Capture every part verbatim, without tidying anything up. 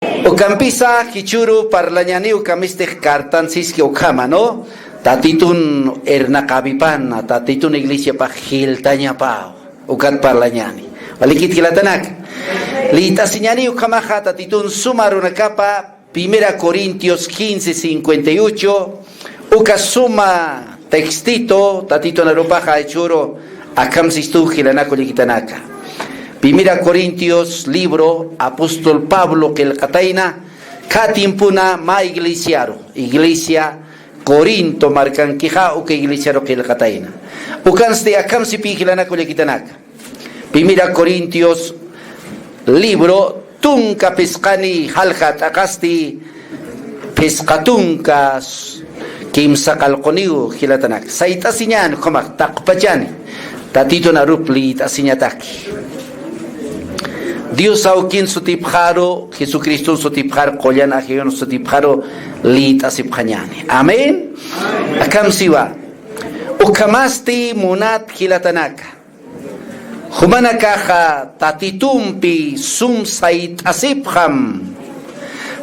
Ukampisa jichhüru parlañäni uka mistix cartan siski ukhama, ¿no? Tatitun irnaqäwipana, Tatitun iglesiapax jiltañapaw. Ukat parlañäni. Walikit jilatanaka. Liyt'asiñäni ukhamaxa Tatitun suma arunakapa, Primera Corintios quince cincuenta y ocho, uka suma textito, Tatitun arupaxa jichhüru akham sistu jilanaka wallikitanaka. Primera Corintios libro apóstol Pablo qillqatayna, kha tiempona mä iglesiaru, iglesia Corinto markankixa uka iglesiaru qillqatayna. Ukansti akham sipï jilanaka wallikitanaka. Primera Corintios libro tunka phisqani jalja t'aqasti phisqa tunka kimsa qalquniw jilatanak. Sayt'asiñäni, ukhamax taqpachani. Tatitun arup liyt'asiñataki. Dios awkin sutipxaru, Jesucristun sutipxaru, qullan ajayun sutipxaru liyt'asipxañäni. Amén. Akham siwa. Ukhamasti munat jilatanaka. Jumanakaxa Tatitumpi sum sayt'asipxam.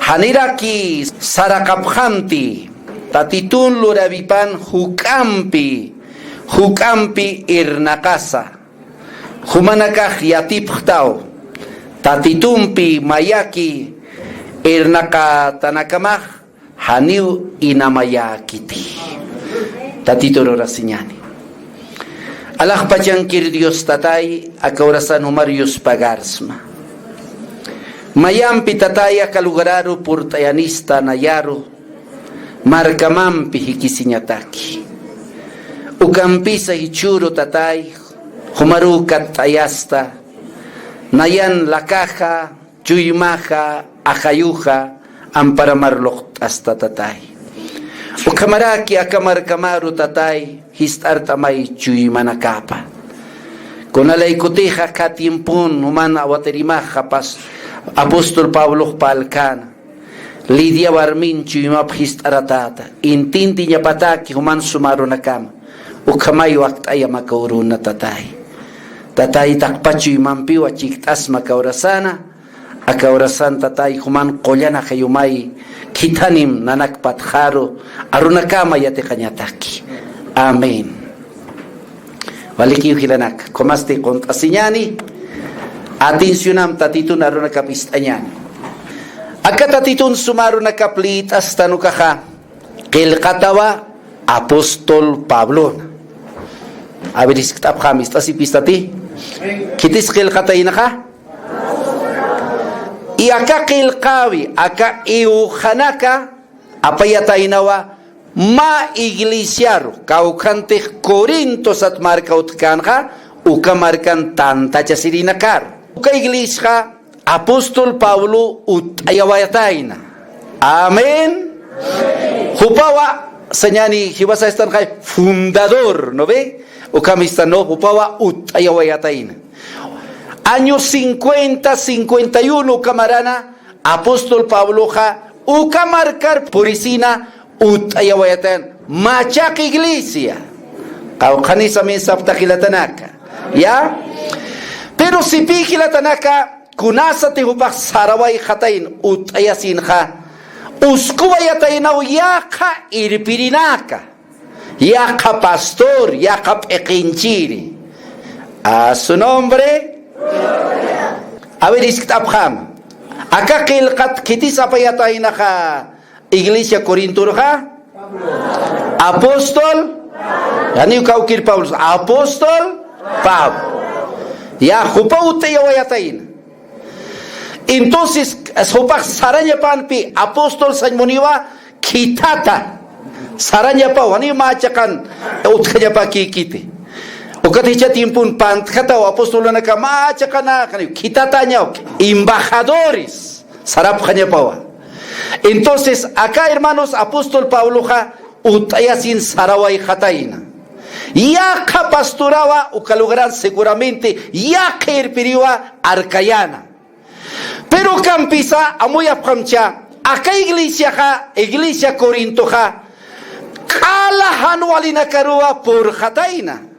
Janiraki saraqapxamti. Tatitun luräwipan juk'ampi, juk'ampi irnaqasa. Jumanakax yatipxtaw. Tatitumpi mayaki irnaqatanakamax janiw inamayäkiti. Tatitun lurasiñäni. Alaxpachankir Dios Tatay, aka urasan jumar yuspagarsma. Mayampi Tatay aka lugararu purt'ayanista nayaru, markamampi jikisiñataki. Ukampisa jichhüru Tatay, jumaruw katt'ayasta, nayan lakaxa, chuymaxa, ajayuxa, amparamar luqt'asta Tatay. Ukhamaraki aka markamaru Tatay, jist'art'amay chuymanakapa. Kunalaykutixa kha tiempon juman awatirimaxa pas apóstol Pablox parlkäna. Lidia warmin chuymap jist'aratäta. Intintiñapataki juman suma arunakama. Ukhamay wakt'ayam aka uruna Tatay. Tatay taqpa chuymampiwa chikt'asma aka urasana. Aka urasan Tatay juman qullan ajayumay khithanim nanak patxaru arunakama yatiqañataki. Amén. Walikiw jilanak, khumasti qunt'asiñäni, atencionam Tatitun arunakap ist'añäni. Aka Tatitun suma arunakap liyt'astan ukaxa, qillqatawa apóstol Pablona. A ver, jiskt'apxam, ist'asipistati. Khitis qillqataynaxa? Y aka qillqäwi, aka iwxanaka apayataynawa mä iglesiaru, kawkhantix Corinto sat marka utjkänxa, uka markan tantachasirinakaru. Uka iglesiaxa apóstol Pablo utt'ayawayatayna. Amén. Jupawa sañäni jiwasa estanxay fundador, ¿no ve? Ukham istan, ¿no? Jupawa utt'ayawayatayna. Año cincuenta, cincuenta y uno uka marana apóstol Pabloxa uka markar purisina utt'ayawayatan machaq iglesia. Qawqhanisa min sapta jilatanaka. ¿Ya? Pero sipï jilatanaka, kunasati jupax sarawayxatayn utt'ayasinxa, uskuwayataynaw yaqha irpirinaka. Yaqha pastor, yaqha p'iqinchiri. A su nombre. A ver, jiskt'apxam. Aka qillqat khitis apayataynaxa iglesia Corintorxa? Apóstol. Janiw kawkir Pablo. Apóstol Pablo. Ya, jupa utt'ayawayatayna. Entonces, jupax sarañapanpi apóstol sañ muniwa khithata. Sarañapaw, janiw mä chiqan utjañapakïkiti. Ukat jichha tiempon pantjataw apostolunaka mä chiqanäxaniw, khithatañaw, embajadores sarapxañapawa. Entonces, aka hermanos apóstol Pabloxa utt'ayasin sarawayxatayna. Yaqha pastorawa uka lugaran seguramente yaqha irpiriwa arkayäna. Pero ukampisa amuyapxamcha, aka iglesiaxa, iglesia Corintoxa, q'ala jan walinakaruwa purxatayna.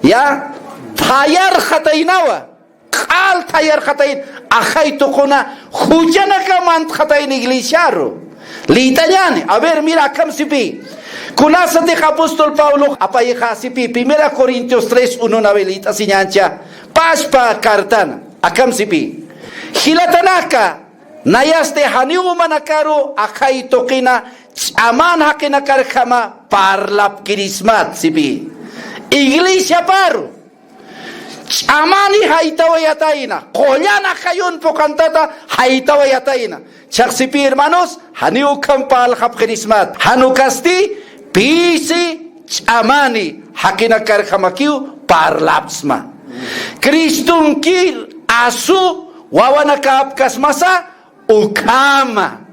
Ya, thayarxataynawa. Q'al thayarxatayna, ajay tuquna juchanaka mantxatayna iglesiaru. Liyt'añäni. A ver, mira, akham sipi. Kunasatix apóstol Pablo apayxasipï, Primera Corintios tres uno, nawi liyt'asiñäncha, pachpa cartan, akham sipi. Jilatanaka, nayasti janiw jumanakaru ajay tuqina ch'aman jaqinakarjama parlapkirismat, sipi. Iglesiaparu ch'amani jaytawayatayna, qullan ajayun phuqhantata jaytawayatayna. Chhaxsipï, hermanos, janiw ukham parlxapxirismat. Jan ukasti pisi ch'amani jaqinakarjamakiw parlapxsma. Cristonkir asu wawanakäpkasmasa ukhama.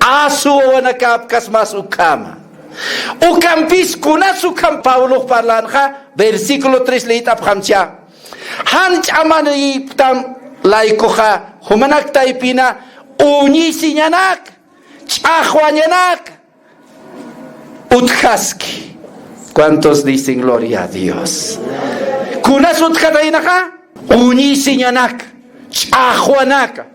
Asu wawanakäpkasmas ukhama. Ukhampis kunas ukham Pablox parlänxa, versículo tres liyt'apxamcha. Jan ch'amanïpxtam laykuxa, jumanak taypina uñisiñanak, ch'axwañanak utjaski. ¿Cuántos dicen gloria a Dios? Kunas utjataynaxa, uñisiñanak, ch'axwanak.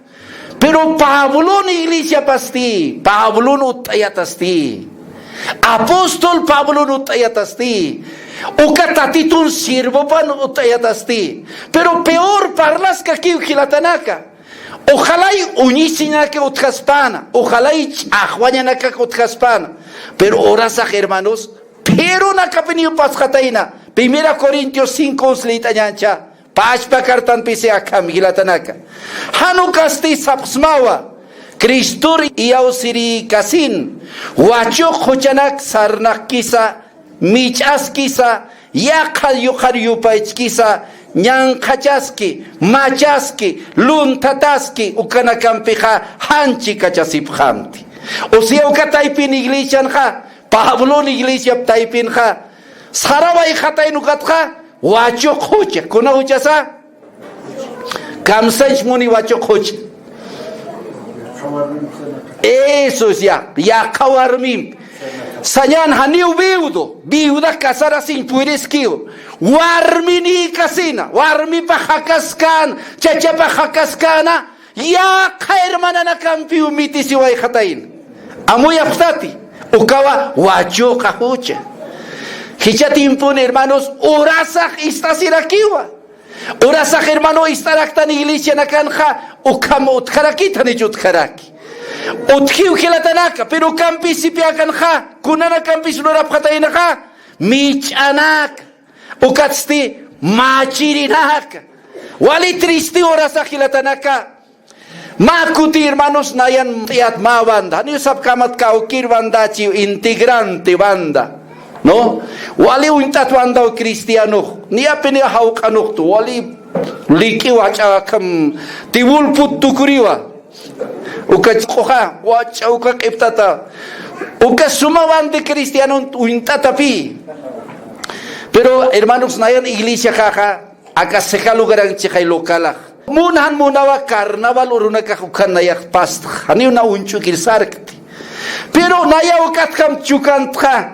Pero Pablon iglesiapasti, Pablon utt'ayatasti, apóstol Pablon utt'ayatasti, uka Tatitun siervopan utt'ayatasti. Pero peor parlaskakiw jilatanaka. Ojalay uñisiñanak utjaspäna, ojalay ch'axwañanak utjaspäna. Pero urasax, hermanos, pero nakapiniw pasxatayna. Primera Corintios cinco once liyt'añäncha, pachpa cartanpisi akham jilatanaka. Jan ukasti sapxsmawa, Cristor iyawsirïkasin, wachuq juchanak sarnaqkisa, mich'askisa, yaqha yuqar yupaychkisa, ñanqhachaski, machaski, lunthataski, ukanakampixa jan chikachasipxamti. O sea, uka taypin iglesianxa, Pablon iglesiap taypinxa, sarawayxatayna ukatxa, wachuq jucha. ¿Kuna juchasa? Kamsañch muni wachuq jucha. Eso es, ya, yaqha warmimp. Sañän janiw viudo, viuda casarasiñ puriskiw. Warminïkasina, warmipax jakaskäna, chachapax jakaskäna, yaqha hermananakampiw mitisiwayxatayna. Amuyapxtati, ukawa wachuqa jucha. Jichha tiempon, hermanos, urasax ist'asirakiwa. Urasax, hermano, ist'araktan iglesianakanxa, ukham utjarakit, janich utjaraki. Utjiw jilatanaka, pero ukampis sipiyakanxa, kunanakampis lurapxataynaxa, mich'anaka, ukatsti machiririnaka. Wali tristiw urasax jilatanaka. Mä kuti, hermanos, nayan t'iat mä banda. Janiw sapkämat kawkir bandachiw, integrante banda, ¿no? Wali uñt'at bandaw cristianox. Niyapiniw jawq'anoxtu. Wali liki wach'a akham tiwulput tukuriwa. Uka ch'uxa, wach'a uka q'iptata. Uka suma bandi cristianon uñt'atapï. Pero, hermanos, nayan iglesiaxaxa, aka Ceja lugaran chixay localax. Mun jan munawa carnaval urunakax ukhan nayax pastxa. Janiw na uñch'ukir sarkti. Pero nayaw ukatjam chukantxa.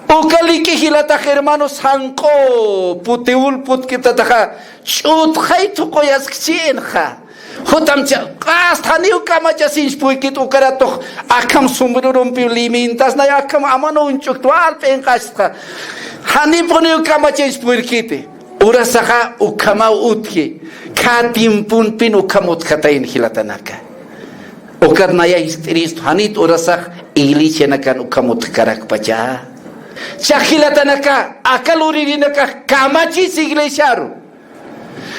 Uka liki jilatax hermanos janq'u putiwul putkiptataxa. Ch'utxay thuquyaskchinxa. Jutamcha, hasta janiw kamachasinch puykit ukaratux akham sombrerompiw limintas nay akham amana uñch'ukt wal p'inqastxa. Janipuniw kamachasinch puyrkiti. Urasaxa ukhamaw utji, kha tiemponpin ukham utjatayn jilatanaka. Ukat naya jiskt'iristu, janit urasax iglesianakan ukham utjkarakpacha. Cha jilatanaka, aka luririnakax kamachis iglesiaru.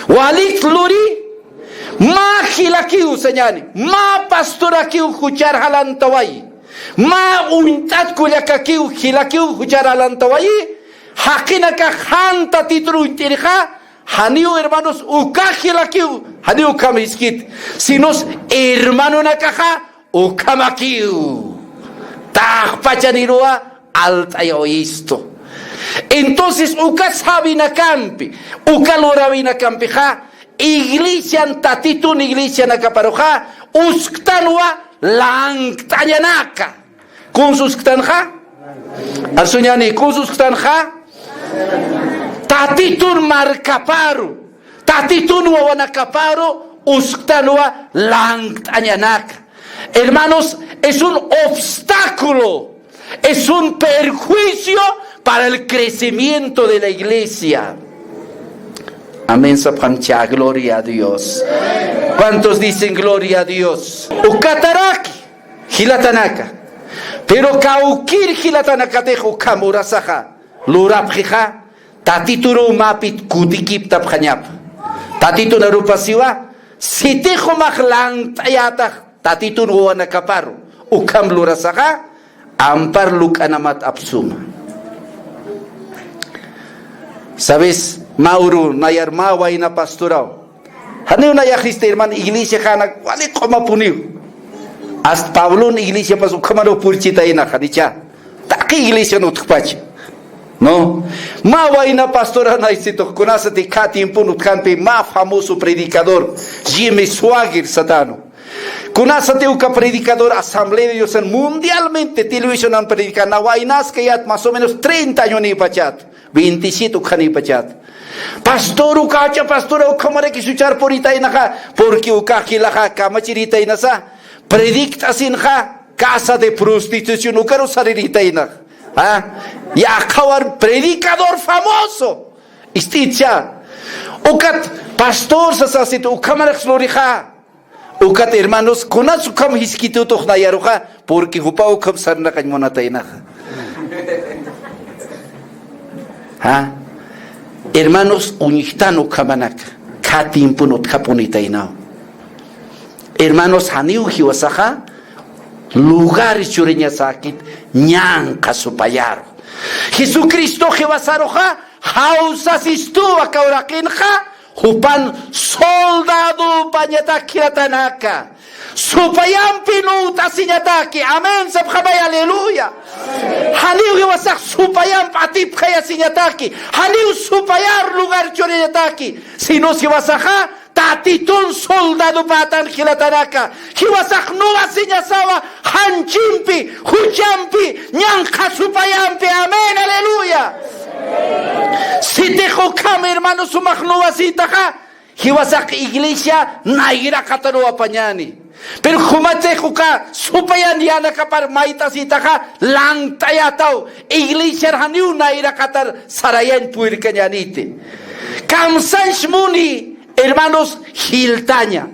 Walik luri, mä jilakiw sañäni, mä pastorakiw juchar jalantawayi, mä uñt'at kullakakiw jilakiw juchar jalantawayi, jaqinakax jan Tatitur uñt'irixa, janiw hermanos, uka jilakiw, janiw ukham jiskit, sinos hermanonakaxa ukhamakiw. Taqpachaniruwa alt'ayawayistu. Entonces, uka sabinakampi, uka lurawinakampixa, iglesian Tatitun iglesianakaparuxa, usktanwa lankt'añanaka. ¿Kuns usktanxa? Arsuñäni, ¿kuns usktanxa? Tatitun markaparu, Tatitun wawanakaparu usktanwa lankt'añanaka. Hermanos, es un obstáculo, es un perjuicio para el crecimiento de la iglesia. Amén, sapxam cha, gloria a Dios. ¿Cuántos dicen gloria a Dios? Ukataraki, jilatanaka. Pero kawkir jilatanakatix ukham urasaxa lurapxixa, Tatitun mäpit kutikiptapxañapa. Tatitun arupasiwa, sitix jumax lankt'ayätax Tatitun wawanakaparu ukham lurasaxa, ampar luk'anamat apsuma. ¿Sabes? Mä uru nayar mä wayna pastoraw. Janiw nayaxista, hermano, iglesiaxanak wali q'umapuniw. Hasta Pablon iglesiapas ukhamaru purchitaynaxa, janicha. Taqi iglesian utjpacha. ¿No? Mä wayna pastora naysitux, kunasati khä tiempon utjampi mä famoso predicador, Jimmy Swaggart satanu. Kunasati uka predicador Asamblea de Diosan mundialmente televisionan predicana, waynaskayät más o menos treinta añonïpachat, veintisiete ukhanïpachat. Pastor, ukacha pastora, ukhamarakis uchar puritaynaxa, porque uka jilaxa kamachiritaynasa, predikt'asinxa casa de prostitución, ukaru sariritaynax. ¿Ah? Yaqhawar predicador famoso. Ist'itcha. Ukat pastor sasasit, ukhamaraks lurixa. Ukat, hermanos, kunas ukham jiskitutux nayaruxa, porque jupa ukham sarnaqañ munataynaxa. ¿Ah? Hermanos, uñjtan ukhamanaka, khä tiempon utjapunitaynaw. Hermanos, janiw jiwasaxa lugar churiñasäkit, ñanqha supayaru. Jesucristo jiwasaruxa jawsasistuwa, aka uraqinxa jupan soldadopañatak jilatanaka. Supayampi nuwt'asiñataki. Amén, sapxamay, aleluya. Janiw jiwasax supayamp atipxayasiñataki. Janiw supayar lugar churiñataki. Sino jiwasaxa Tatitun soldadopätan jilatanaka. Jiwasax nuwasiñasawa janchimpi, juchampi, ñanqha supayampi. Amén, aleluya. Sitix ukham, hermano, sumax nuwasïtaxa, jiwasax iglesia nayraqataruw apañäni. Pero jumatix uka supayan yänakapar mayt'asïtaxa, lankt'ayätaw, iglesiar janiw nayraqatar sarayañ purirkañäniti. Kamsanch muni, hermanos, jiltaña.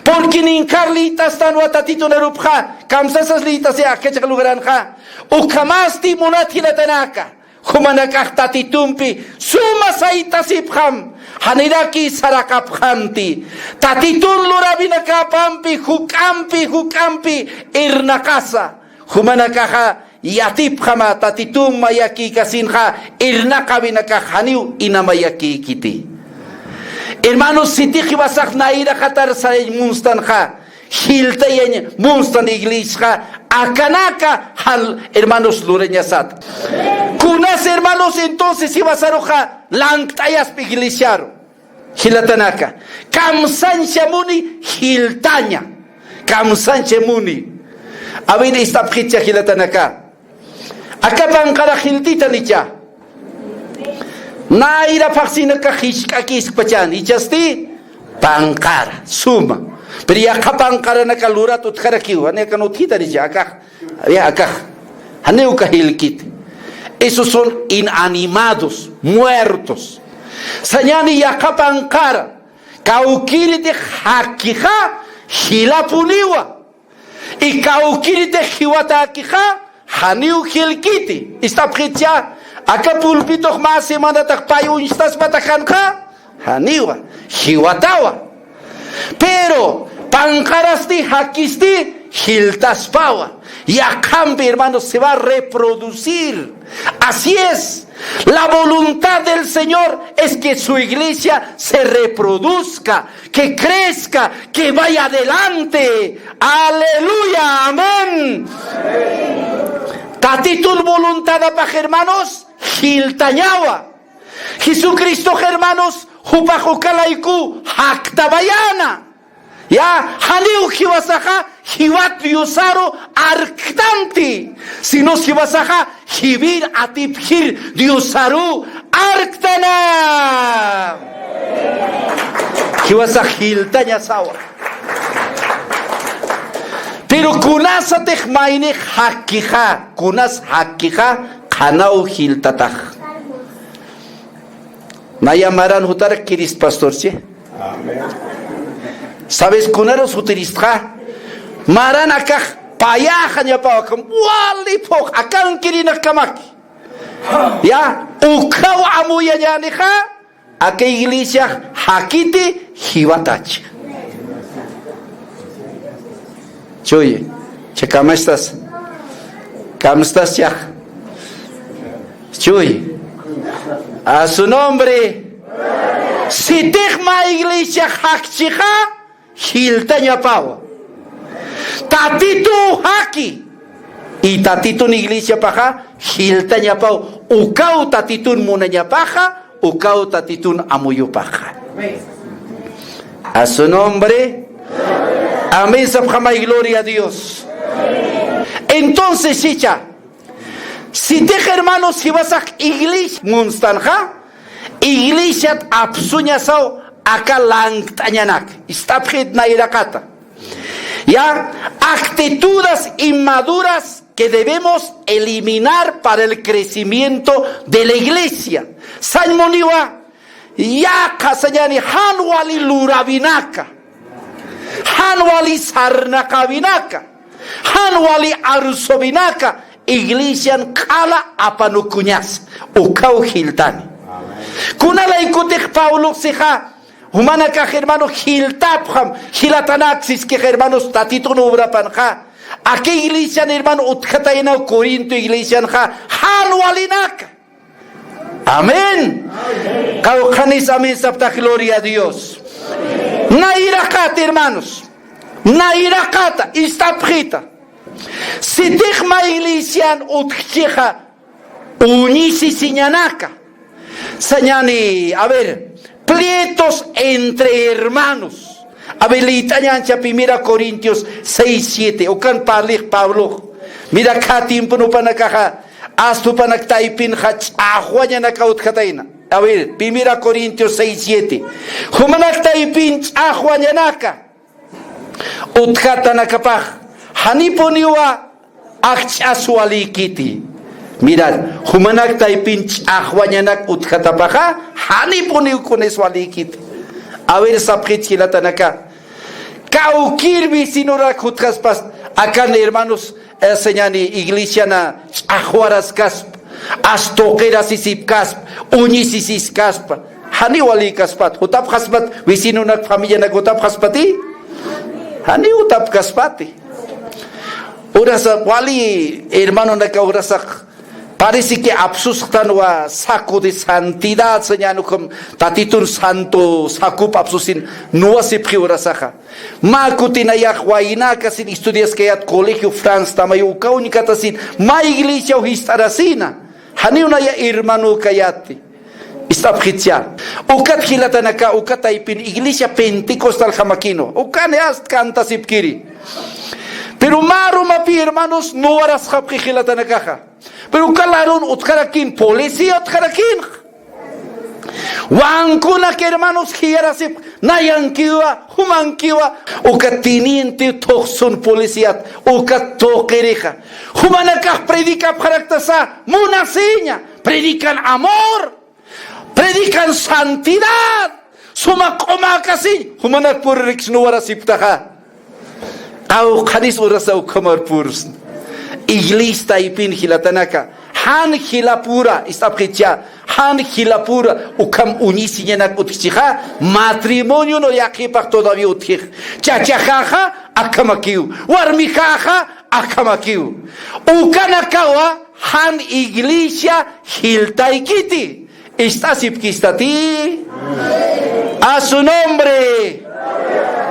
Porque ninkar liyt'astanwa Tatitun arupxa, kamsasas liyt'asi akachaq lugaranxa. Ukhamasti munat jilatanaka. Jumanakax Tatitumpi suma saytasipxam, janiraki saraqapxamti. Tatitun luräwinakapampi, juk'ampi, juk'ampi irnaqasa. Jumanakaxa yatipxama Tatitum mayakïkasinxa, irnaqäwinakax janiw ina mayakïkiti. Hermanos, sitix jiwasax nayraqatar sarayañ munstanxa, jiltayañ munstan iglesiaxa, akanaka jan, hermanos, lurañasat. Kunas, hermanos, entonces jiwasaruxa lankt'ayaspa iglesiaru. Jilatanaka, kamsancha muni jiltaña. Kamsancha muni. A ver, ist'apxitcha jilatanaka. Aka panqara jiltitanicha. Nayra phaxsinaka jisk'akiskpachan, ichasti panqara suma. Pero yaqha panqaranaka lurat utjarakiwa, janiw akan utjitanicha, akax. Ya, akax. Janiw uka jilkiti. Esos son inanimados, muertos. Sañäni, yaqha panqara kawkïritix jakixa jilapuniwa. Y kawkïritix jiwatäkixa janiw jilkiti. Ist'apxitcha, aka pulpitux mä semanatax pay uñstaspatakanxa, janiwa, jiwatawa. Pero panqarasti, jakisti jiltaspawa. Yaqhampi, hermanos, se va a reproducir. Así es. La voluntad del Señor es que su iglesia se reproduzca, que crezca, que vaya adelante. Aleluya, amén. Tatitun voluntadapax, hermanos, jiltañawa. Jesucristox, hermanos, jupax uka layku jaktawayaña. Ya, janiw jiwasaxa jiwat Diosaru arktanti, sino jiwasaxa jiwir atipjir Diosaru arktana. Jiwasax jiltañasawa. Pero kunasatix maynix jakkixa, kunas jakkixa, qhanaw jiltatax. Naya maran jutarak kirist pastorchi. ¿Sabes kunarus jutiristxa? Maran akax payaxañapaw, akan wali phuq, akan kirinakkamaki. Ya, ukhaw amuyañänixa, aka iglesiax jakiti jiwatach. Chuy, cha, ¿cómo estás? ¿Cómo estás, cha? Chuy. A su nombre. Sitix mä iglesiax jakchixa, jiltañapawa. Tatituw jaki. Y Tatitun iglesiapaxa jiltañapaw. Ukaw Tatitun munañapaxa, ukaw Tatitun amuyupaxa. A su nombre. Amén sapxamay, gloria a Dios. Entonces, sicha, sitix hermanos jiwasax iglesia munstanxa, iglesiat apsuñasaw aka lankt'añanak. Ist'apxit nayraqata. Ya, actitudes inmaduras que debemos eliminar para el crecimiento de la iglesia. Sañ muniwa, yaqha sañäni, jan wali luräwinaka, jan wali sarnaqäwinaka, jan wali arsuwinaka iglesian q'ala apanukuñasa, ukaw jiltani. Kunalaykutix Pablox sixa, jumanakax hermano jiltapxam, jilatanak siskix hermanos Tatitun obrapanxa, aka iglesian hermano utjataynaw Corinto iglesianxa, jan walinaka. Amén. Qawqhanis amén sapta, gloria a Dios. Nayraqata, hermanos. Nayraqata, ist'apxita. Sitix mä iglesian utjchixa, uñisisiñanaka. Sañäni, a ver, pleitos entre hermanos. A ver, liyt'añäni cha Primera Corintios seis siete. Ukan parlix Pablox. Mira, khä tiempo jupanakaxa, asta jupanak taypinxa ch'axwañanaka utjatayna. A ver, Primera Corintios seis siete. Jumanak taypin ch'axwañanaka utjatanakapax, janipuniwa akch'as walïkiti. Mirad, jumanak taypin ch'axwañanak utjatapaxa, janipuniw kunis walïkiti. A ver, sapxit jilatanaka. Kawkir vecinorak jutxaspas, akan hermanos, eh, sañäni iglesiana ch'axwaraskas, as tuqirasisipkaspa, uñisisiskaspa. Janiw walïkaspat, jutapxaspat, vecinonak, familianak jutapxaspati? Janiw jutapkaspati. Urasa, wali hermanonaka urasax, parece que apsusxtanwa saco de santidad, sañäni ukham Tatitun santo sacup apsusin nuwasipxi urasaxa. Mä kutin nayax waynäkasin estudiaskayät colegio Francia tamayu, uka uñkatasin mä iglesiaw jist'arasina. Janiw naya hermanökayäti. Ist'apxitcha. Ukat jilatanaka, uka taypin iglesia pentecostal jamakïnwa. Ukan ast kantasipkiri. Pero mä arumapï hermanos nuwarasxapxi jilatanakaxa. Pero uka larun utjarakin, policía utjarakin. Wankunak hermanos jiyarasip, nayankiwa, jumankiwa, uka teniente thuqsun policíat, uka tuqirixa. Jumanakax predicapxaraktasa, munasiña, predican amor, predican santidad, suma q'umäkasiñ, jumanak puririksnuwarasiptaxa. Qawqhanis urasa ukhamar pursna. Iglesia taypin jilatanaka. Jan jilapura, ist'apxitcha. Jan jilapura, ukham uñisiñanak utjchixa. Matrimonio no yaqhipax todavía utjix. Chachaxaxa, akhamakiw. Warmixaxa, akhamakiw. Ukanakawa, jan iglesia jiltaykiti. Ist'asipkistati. A su nombre.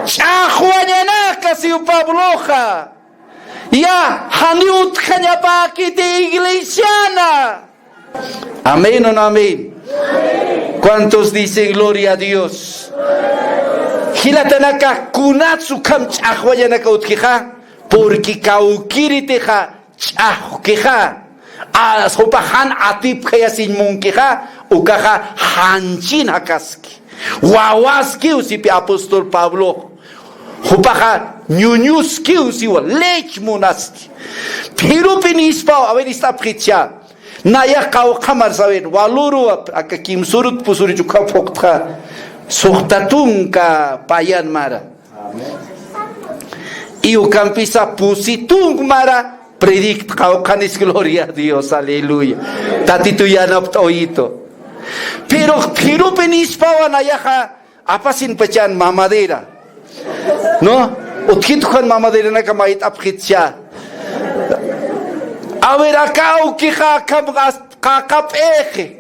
Ch'axwañanaka siw Pabloxa. Ya, janiw utjañapäkiti iglesiana. Amén o no amén. ¿Cuántos dicen gloria a Dios? Jilatanaka, kunats ukham ch'axwañanaka utjixa, porque kawkiritixa ch'axwkixa, a, jupax jan atipjayasiñ munkixa, ukaxa janchin jakaski. Wawaskiw sipi apóstol Pablo. Jupaxa ñuñuskiw siwa, lech munasti. Phirupin ispaw, a ver, ist'apxitcha. Nayax qawqha mar saben, waluru aka kimsurut pusurichu kha phuqtxa. Suxta tunka payan mara. Y ukampisa pusi tunk mara predict qawqhanis, gloria a Dios, aleluya. Tatitu yanapt'oyito. Pero phirupin ispawa nayaxa apasin pachan mamadera. ¿No? Utjit jan mamaderanaka mayt'apxitcha. A ver, aka awkixa akham hasta qaqap'ixi.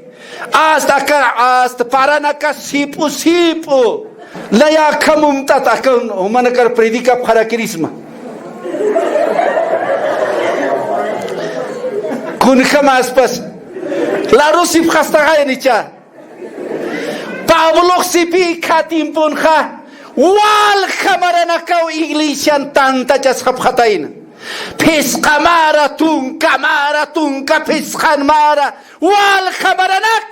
Hasta aka, hasta paranaka sip'u sip'u. Naya akham umt'at aka umanakar predicapxarakirisma. Kunjamaspas. Larusipxastaxayanicha. Pablox sipi kha tiemponxa walja maranakaw iglesian tantachasxapxatayna. Phisqa mara, tunka mara, tunka phisqan mara, walja maranak.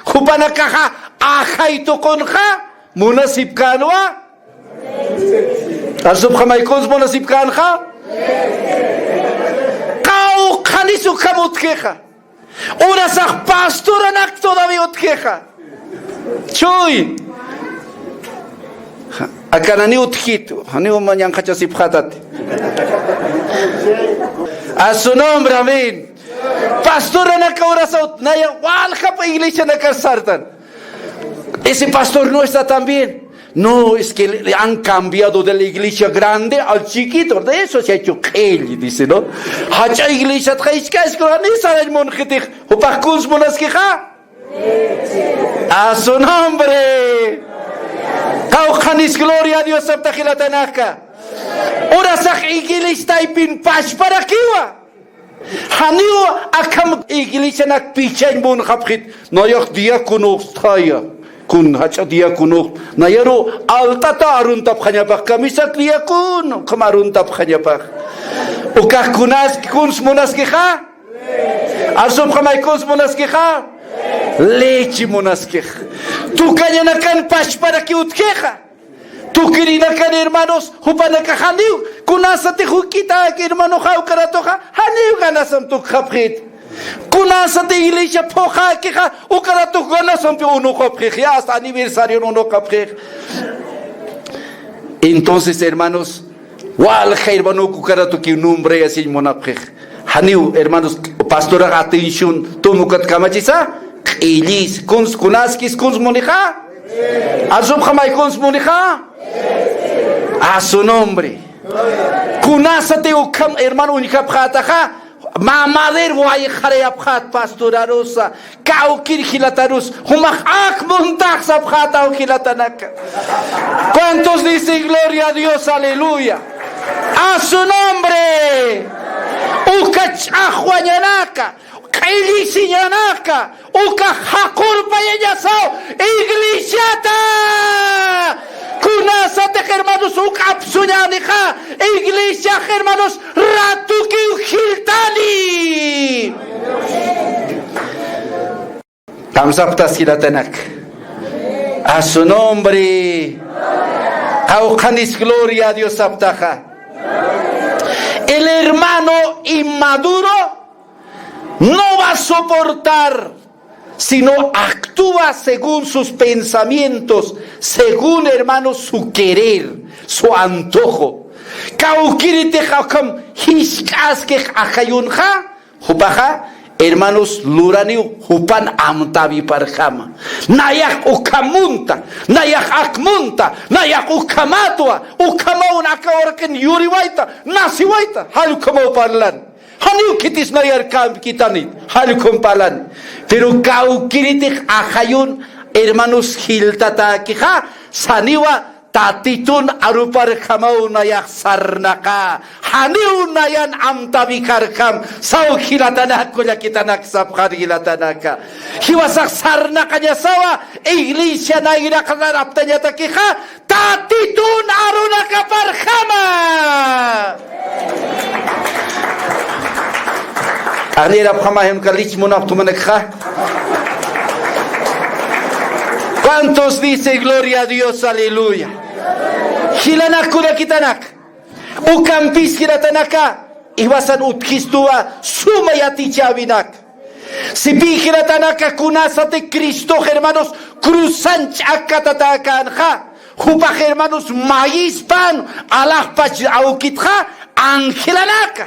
Jupanakaxa ajay tuqunxa munasipkänwa. Arsupxamay, kuns munasipkänxa. Qawqhanis ukham utjixa. Urasax pastoranak todavía utjixa. Chuy. Akan janiw utjitu, janiw mañanqachasipxätati. A su nombre, amén. Pastoranaka urasaw naya waljapa iglesianakar sartan. Ese pastor no está tan bien. No, es que le, le han cambiado de la iglesia grande al chiquito. De eso se ha hecho q'illi, dice, ¿no? Jach'a iglesiat jaychkasku, ni sarañ munxitix. Jupax kuns munaskixa. A su nombre. Qawqhanis, gloria a Dios, sapta jilatanaka. Urasax iglesiat taypin pachparakiwa. Janiw akham iglesianak pichañ munxapxit, nayax diáconoxtxaya, kun jach'a diáconox, nayaru altata aruntapxañapax, camisat diácono, ukham aruntapxañapax. Ukax kunas, kuns munaskixa? Arsupxamay, kuns munaskixa? Leche munaskix. Tukañanakan pachparaki utjixa. Tukirinakan hermanos, jupanakax janiw, kunasatix juk'itäki hermanoxa ukaratuxa, janiw ganasam tukxapxit. Kunasatix iglesia phuqhäkixa, ukaratux ganasampi unuxapxix, ya hasta aniversarion unuxapxix. Entonces, hermanos, walja hermano ukaratukiw nombrayasiñ munapxix. Janiw, hermanos, pastorax atención, tum ukat kamachisa, q'illis, kuns, kunaskis, kuns munixa. Arsupxamay, kuns munixa. A su nombre. Kunasati ukham, hermano, uñjapxätaxa, mamader wayxarayapxät pastorarusa, kawkir jilatarus, jumax ak muntax sapxätaw jilatanaka. ¿Cuántos dicen gloria a Dios, aleluya? A su nombre. Uka ch'axwañanaka, q'illisiñanaka, uka jaqurpayañasaw iglesiata. Kunasatix hermanos uk apsuñänixa, iglesiax hermanos ratukiw jiltani. Kamsapxtas jilatanak. A su nombre. Qawqhanis gloria a Dios saptaxa. El hermano inmaduro no va a soportar, sino actúa según sus pensamientos, según, hermano, su querer, su antojo. Kawkiritix ukham jisk'askix ajayunxa, jupaxa, hermanos, luraniw jupan amtäwiparjama. Nayax ukham munta, nayax ak munta, nayax ukhamatwa, ukhamaw aka uraqin yuriwayta, nasiwayta, jall ukhamaw parlan. Janiw khitis nayar kamkitani, jall ukham parlan. Pero kawkiritix ajayun, hermanos, jiltatäkixa, saniwa Tatitun aruparjamaw nayax sarnaqa, janiw nayan amtäwikarjam, saw jilatanak kullakitanak sapxar jilatanaka. Jiwasax sarnaqañasawa, iglesia nayraqatar aptañatakixa, Tatitun arunakaparjama. Q'anirapxama jimka lich munapxtumanakxa. ¿Cuántos dice gloria a Dios, aleluya? Jilanak kullakitanaka, ukampis jilatanaka, iwasan utjistuwa suma yatichäwinak. Sipï jilatanaka, kunasati Cristox, hermanos, cruzan ch'akkatatäkänxa, jupax, hermanos, mayispan alaxpach awkitxa angelanaka.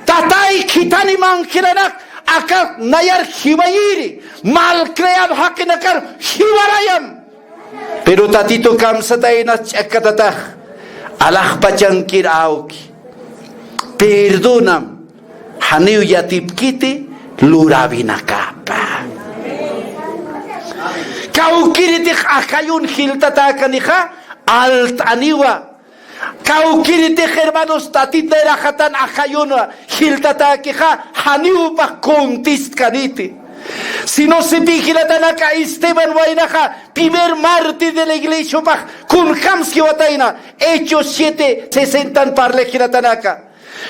Tatay, khithanim angelanak, aka nayar jiwayiri, malcreab jaqinakar jiwarayam. Pero Tatitu kamsatayna ch'akkatatax, alaxpachankir awki. Perdonam, janiw yatipkiti luräwinakapa. Kawkiritix ajayun jiltatäkanixa, alt'aniwa. Kawkiritix, hermanos, Tatit nayraxatan ajayun jiltatäkixa, janiw jupax contestkaniti. Sino sipï jilatanaka, Esteban waynaxa, primer mártir de la iglesia, jupax kunjams jiwatayna, Hechos siete sesentan parli jilatanaka.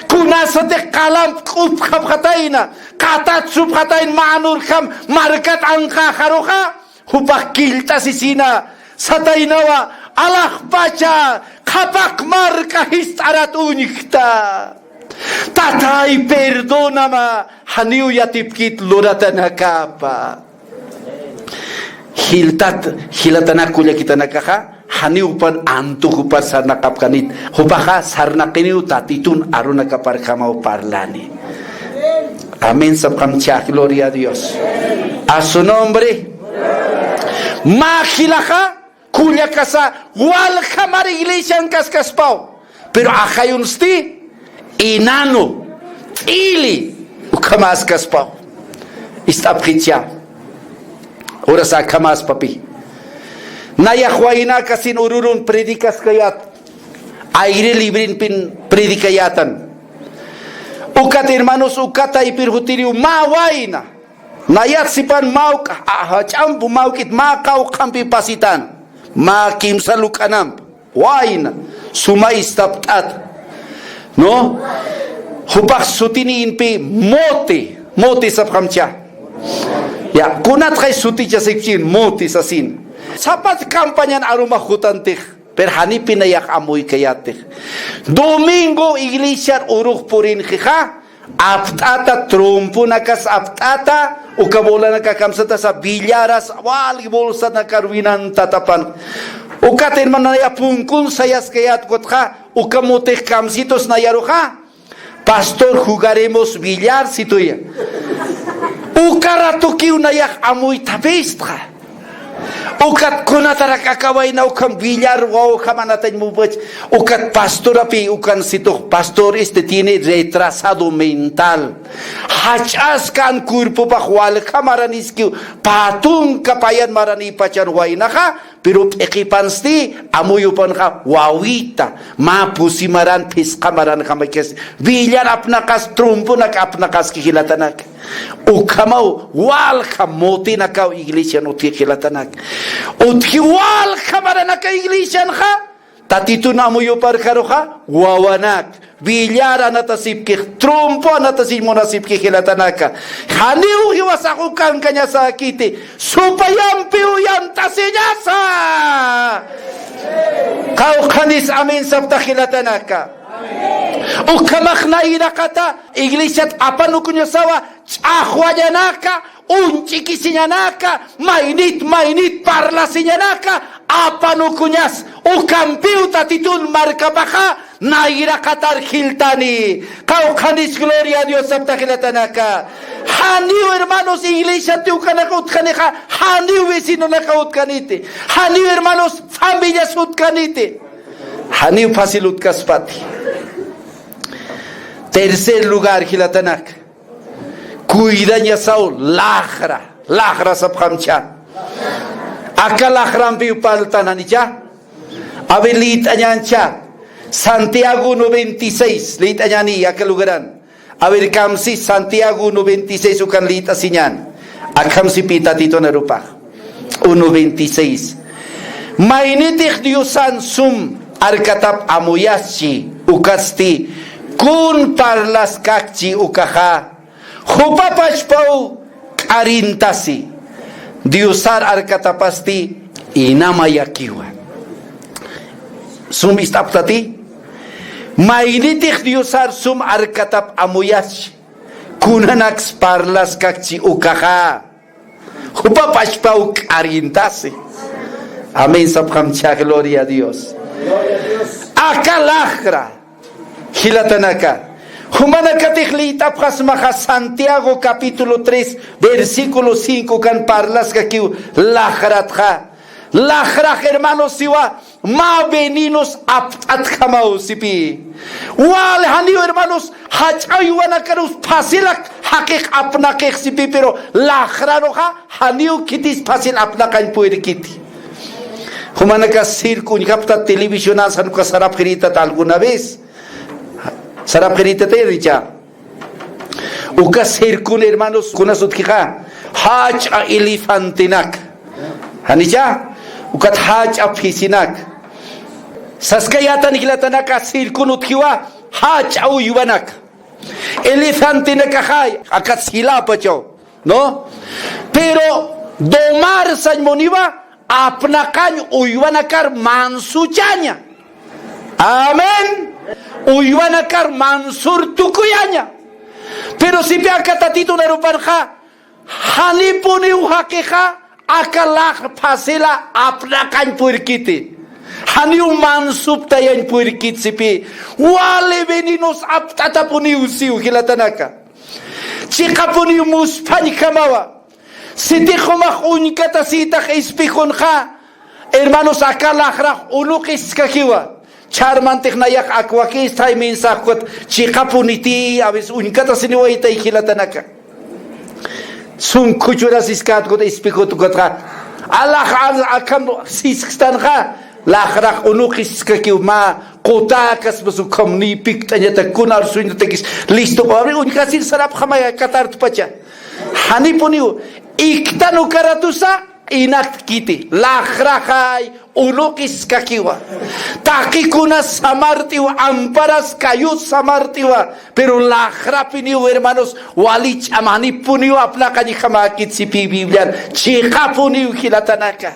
Kunasatix qalamp q'upxapxatayna, qatatsupxatayna, mä urjam markat anqäxaruxa, jupax killt'asisina, sataynawa, alaxpacha, qhapaq marka jist'arat uñjta. Tatay, perdónama, janiw yatipkit luratanakapa. Jiltat, jilatanak kullakitanakaxa, janiw jupan antu jupar sarnaqapkanit. Jupaxa sarnaqiniw Tatitun arunakaparjamaw parlani. Amén sapxamcha, gloria a Dios. A su nombre. Mä jilaxa, kullakasa, walja mara iglesian kaskaspaw. Pero ajayunsti, enano, t'ili, ukhamaskaspaw. Ist'apxicha. Urasa akhamaspapi. Nayax waynakasin ururun predicaskayät. Aire librempin predicayätan. Ukat, hermanos, ukat taypir jutiriw mä wayna. Nayat sipan mä uk, a, jach'amp mä ukit mä qawqhampi pasitan. Mä kimsa luk'anamp. Wayna, suma istapt'at. ¿No? Jupax sutini inpi Mote, Mote sapxamcha. Ya, kunatxay sutichasikchin, Mote sasin. Sapat campañan arumax jutantix, pero janipï nayax amuykayätix. Domingo iglesiar urux purinxixa, apt'ata, tromponakas apt'ata, uka bolanaka kamsatasa, billaras, wali bolsanakar winantatapan. Ukat, hermano, nayax punkun sayaskayät ukatxa, uka Motex kamsitus nayaruxa, "Pastor, jugaremos billar", situya. Uka ratukiw nayax amuythapistxa. Ukat kunatarak aka wayna ukham billar wawjam anatañ mupach. Ukat pastorapi ukan situx, "Pastor, este tiene retrasado mental. Jach'aska an cuerpopax walja maraniskiw, pä tunka payan maranïpachan waynaxa, pero p'iqipansti amuyupanxa wawita, mä pusi maran, phisqa maranjamakas, billar apnaqas, tromponak apnaqaski jilatanaka". Ukhamaw walja Motenakaw iglesian utji jilatanaka. Utji walja maranaka iglesianxa, Tatitun amuyuparjaruxa, wawanak, billar anatasipkix, trompo anatasiñ munasipkix jilatanaka. Janiw jiwasax ukankañasäkiti, supayampiw yant'asiñasa. Qawqhanis amén sapta jilatanaka. Ukhamax nayraqata iglesiat apanukuñasawa, ch'axwañanaka, uñch'ikisiñanaka, maynit maynit parlasiñanaka, apanukuñas, ukampiw Tatitun markapaxa nayraqatar jiltani. Qawqhanis gloria a Dios sapta jilatanaka. Janiw, hermanos, iglesiati ukanaka utjanixa, janiw vecinonaka utkaniti. Janiw, hermanos, familias utkaniti. Janiw fácil utkaspati. Tercer lugar, jilatanaka. Cuidañasaw laxra, laxra sapxamcha. Aka laxrampiw parltan janicha. A ver, liyt'añäncha. Santiago uno veintiséis, liyt'añäni aka lugaran. A ver, kamsi Santiago uno veintiséis ukan liyt'asiñän. Akham sipï Tatitun arupax. Uno veintiséis. Maynitix Diosan sum arkatap amuyaschi, ukatsti kun parlaskakchi ukaxa, jupa pachpaw k'arintasi. Diosar arkatapasti inamayakiwa. Sum ist'aptati, maynitix Diosar sum arkatap amuyaschi, kunanaks parlaskakchi ukaxa, jupa pachpaw k'arintasi. Amén sapxamcha, gloria a Dios. Aka laxra jilatanaka, jumanakatix liyt'apxasmaxa Santiago capítulo tres, versículo cinco kan parlaskakiw laxratxa. Laxrax, hermanos, siwa mä venenos apt'atjamaw sipï. Wal janiw, hermanos, jach'a uywanakarus phasilak jaqix apnaqix sipï, pero laxraruxa janiw khitis phasil apnaqañ puyrkiti. Jumanaka circo uñjapxta, televisionan sanuka sarapxiritat alguna vez. Sarapxiritatayricha. Uka circon, hermanos, kunas utjixa, jach'a elefantenak. Janicha, ukat jach'a phisinak. Saskayätan jilatanaka, circon utjiwa, jach'a uywanak. Elefantenakaxay, akat siläpachaw, ¿no? Pero domar sañ muniwa, apnaqañ uywanakar mansuchaña. Amén. Uywanakar mansur tukuyaña. Pero sipï aka Tatitun arupanxa, janipuniw jaqixa aka laxra phasila apnaqañ puyrkiti. Janiw mansuptayañ puyrkit sipï. Wali venenos apt'atapuniw siw jilatanaka. Chiqapuniw musphañjamawa. Sitix jumax uñkatasïtax espejonxa, hermanos, aka laxrax unuqiskakiwa. Ch'armantix nayax ak wakistay mensaje ukat, chiqapuniti, a veces uñkatasiniwaytay jilatanaka. Sum khuchurasiskät ukat espejot ukatxa. Alax al-, akham siskstanxa, laxrax unuqiskakiw mä qutäkas, mas ukham niy pikt'añatak, kun arsuñatakis listo, a ver, uñkasir sarapxamaya katartpacha. Janipuniw, iktan ukaratusa, inatkiti, laxraxay unuqiskakiwa. Taqikunas samart'iwa, amparas kayut samart'iwa, pero laxrapiniw, hermanos, wali ch'ama, janipuniw apnaqañjamäkit sipï Biblian, chiqapuniw jilatanaka.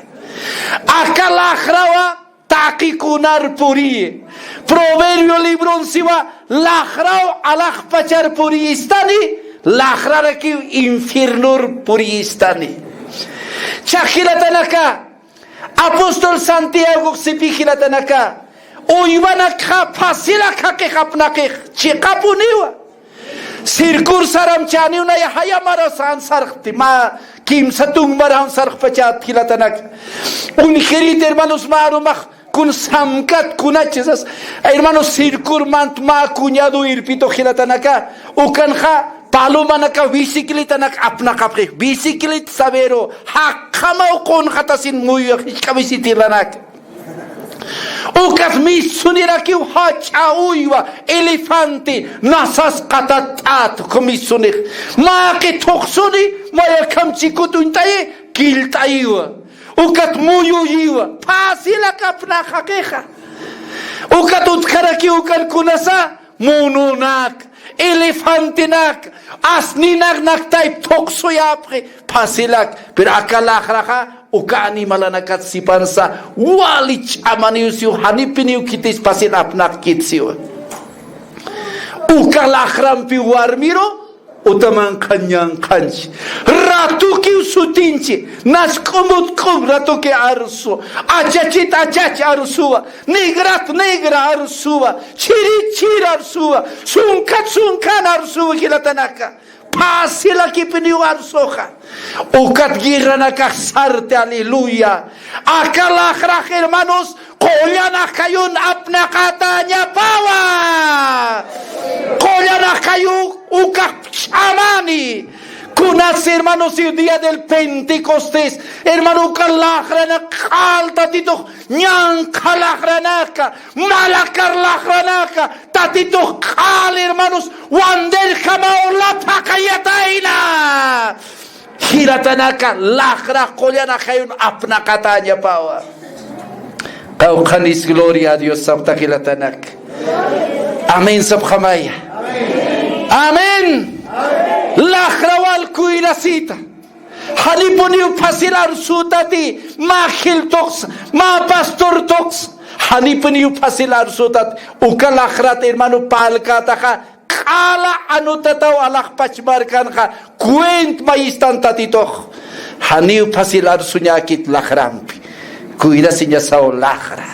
Aka laxrawa taqikunar puriyi. Proverbio libron siwa, laxraw alaxpachar puriyistani, laxrarakiw infiernor puriyistani. Chha jilatanaka, apóstol Santiagox sipï jilatanaka, uywanakxa phasilak jaqix apnaqix, chiqapuniwa. Circor saramchäniw naya jaya maras jan sarxti, mä kimsa tung mar jan sarxpachät jilatanaka. Uñjirit, hermanos, mä arumax kun samkat kunachasas. Hermanos, circor mant mä cuñado irpitux jilatanaka. Ukanxa palomanaka bicicletanak apnaqapxi. Bicicleta sabero, jaqjamaw qunxatasin muyux jisk'a bicicletanaka. Ukat misunirakiw jach'a uywa, elefante, nasas qatatt'at, uka misunix. Mä qithuqsuni, mayakham chikut uñt'ayi, killt'ayiwa. Ukat muyuyiwa, phasilak apnaq jaqixa. Ukat utjarakiw ukan kunasa, mononak, elefantenak, asninak naktayp thuqsuyapxi, phasilak, pero aka laxraxa, uka animalanakat sipansa, wali ch'amaniw siw, janipiniw khitis phasil apnaqkit siw. Uka laxrampiw warmiru, utamanqañ ñanqhanchi. Ratukiw sutinchi, nas k'umut k'um ratuki arsu, achachit achach arsuwa, negrat negra arsuwa, chirit chir arsuwa, sunkat sunkan arsuwa jilatanaka. Phasilakipiniw arsuxa. Ukat guerranakax sarti, aleluya. Aka laxrax, hermanos, qullan ajayun apnaqatäñapawa. Qullan ajayu ukax ch'amani. Kunas, hermanos, el día del Pentecostés, hermano, uka laxranak q'al Tatitux ñanqha laxranaka, malakar laxranaka, Tatitux q'al, hermanos, wanderjamaw lapaqayatayna. Jilatanaka, laxra qullan ajayun apnaqatäñapawa. Qawqhanis gloria a Dios sapxta jilatanaka. Amén sapxamaya. Amén. Laxra wal kuynasita. Janipuniw fácil arsutati, mä jil tuqsa, mä pastor tuqsa. Janipuniw fácil arsutati, uka laxrat, hermano, parlkataxa, q'ala anutataw alaxpach markanxa, cuenta mayistan Tatitux. Janiw fácil arsuñäkit laxrampi. Cuidasiñasaw laxra.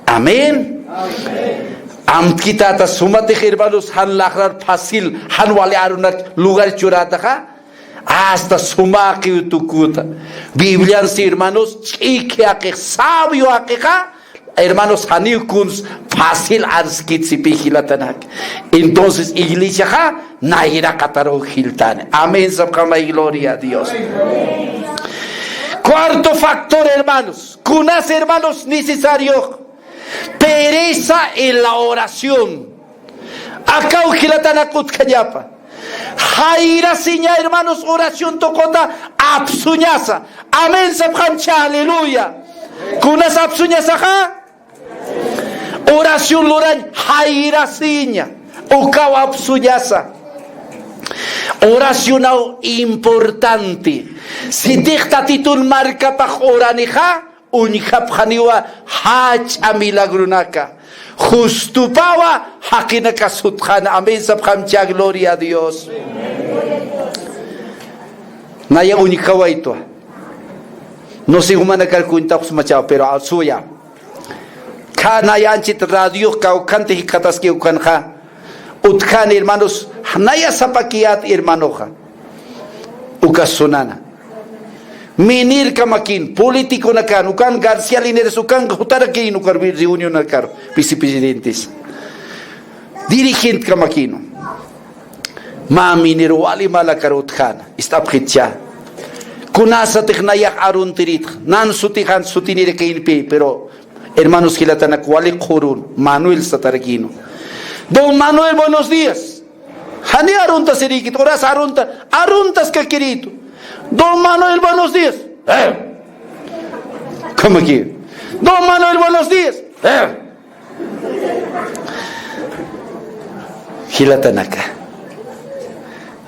Amén. Amén. Amtkitata sumatix, hermanos, jan laxrar fácil, jan wali arunak lugar churätaxa. Hasta sumäkiw tukuta. Biblian si, hermanos, ch'iki jaqix, sabio jaqixa, hermanos, janiw kuns fácil arskit sipï jilatanak. Entonces, iglesiaxa nayraqataruw jiltani. Amén, sapxamay, gloria a Dios. Cuarto factor, hermanos. Kunas, hermanos, necesario. Pereza en la oración. Akaw jilatanak utjañapa. Jayrasiña, hermanos, oración tuquta apsuñasa. Amén, sapxamcha, aleluya. Kunas apsuñasaxa? Oración lurañ jayrasiña. Ukaw apsuñasa. Oracionaw importante. Sitix Tatitun markapax oranixa, uñjapxaniwa jach'a milagronaka. Justupawa jaqinaka sutxana. Amén, sapxamcha, gloria a Dios. Naya uñjawaytwa. No sé, jumanakar cuentapxsmachaw, pero arsuya. Kha naya anchit radio kawkhanti jikxataski ukanxa. Utjani, hermanos, naya sapakiyät hermanoxa. Uka sunana. Minirkamakin, politiconakan, ukan García Linares, ukan jutarakin, ukan reunionakar, vicepresidentes. Dirigentekamaki. Mä minir wali malakar utjana, ist'apxitcha. Kunasatix nayax aruntiritxa, nan sutixan sutinirakïnpï, pero hermanos jilatanak wali qhurun, Manuel satarakïnwa. Don Manuel, buenos días. Jani aruntasirïkit, uras arunta, aruntaskakiritu. Don Manuel, buenos días. Eh. ¿Cómo que? Don Manuel, buenos días. Eh. Jilatanaka.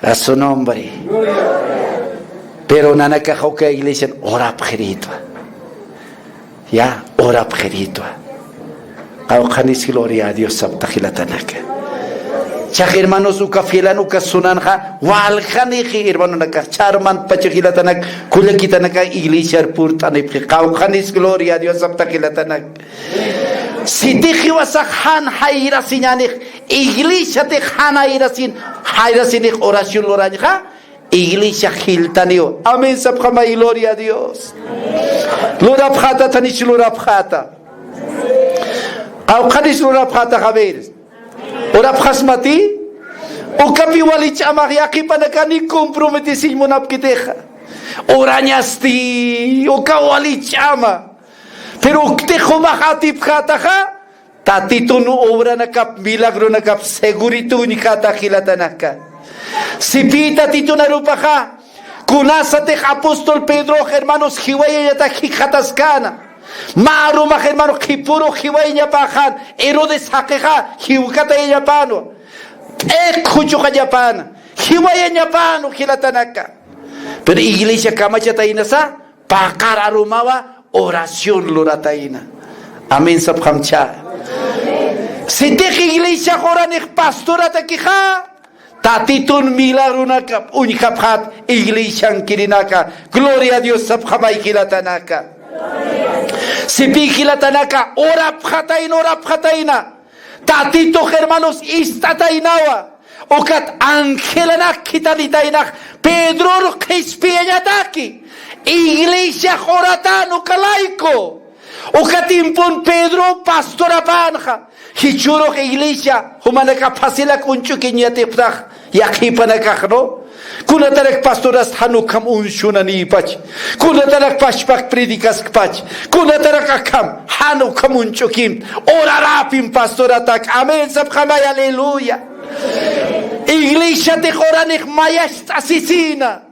A su nombre. Pero nanakax uka iglesian orapxiritwa. Ya, orapxiritwa. Qawqhanis gloria a Dios sapxta jilatanaka. Chax hermanos uka filan uka sunanxa, waljanixi hermanonaka, charman pacha jilatanak, kullakitanaka iglesiar purt'anipxi. Qawqhanis gloria a Dios sapxta jilatanak. Sitix jiwasax jan jayrasiñanix, iglesiatix jan jayrasin, jayrasinix oración lurañxa, iglesia jiltaniw. Amén, sapxamay, gloria a Dios. Lurapxäta, thanich lurapxäta. Qawqhanis lurapxäta, a ver. Urapxasmati, ukapi wali ch'amax yaqhipanakani comprometesiñ munapkitixa. Urañasti, uka wali ch'ama. Pero uktix jumax atipxätaxa, Tatitun obranakap, milagronakap segurito uñjäta jilatanaka. Sipï Tatitun arupaxa, kunasatix apóstol Pedrox, hermanos, jiwayañata jikxataskäna. Mä arumax, hermano, qhipürux jiwayañapäxan, Herodes jaqixa jiwkatayañapänwa. P'iq juchuxañapäna, jiwayañapänwa jilatanaka. Pero iglesia kamachataynasa, paqar arumawa oración luratayna. Amén, sapxamcha. Sitix iglesiax uranix pastoratakixa, Tatitun milagronakap uñjapxät iglesiankirinaka. Gloria a Dios, sapxamay jilatanaka. Sipï jilatanaka, urapxatayna, urapxatayna. Tatitux, hermanos, ist'ataynawa. Ukat angelanak khitharitaynax Pedror qhispiyañataki. Iglesiax uratän uka layku. Uka tiempon Pedro pastorapänxa. Jichhürux iglesia, jumanaka facilak uñch'ukiñ yatipxtax, yaqhipanakax, ¿no? Kunatarak pastorasta jan ukham unsunanïpach. Kunatarak pachpak predicaskpach. Kunatarak akham, jan ukham uñch'ukim. Uraräpim pastoratak. Amén, sapxamay, aleluya. Iglesiatix uranix mayacht'asisina.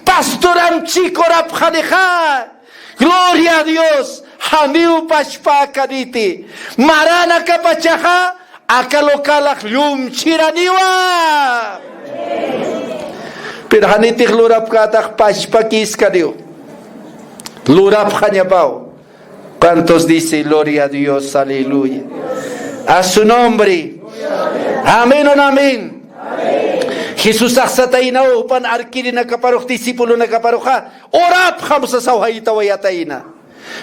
Pastoram chik urapxanixa. Gloria a Dios. Janiw pachpäkaniti. Maranakapachaxa, aka localax llumchiraniwa. Pero janitix lurapkätax pachpakiskaniw. Lurapxañapaw. ¿Cuántos dice gloria a Dios? Aleluya. A su nombre. Amén o no amén. Jesús axsataynaw jupan arkirinakaparux, discipulonakaparuxa, orapxam sasaw jaytawayatayna.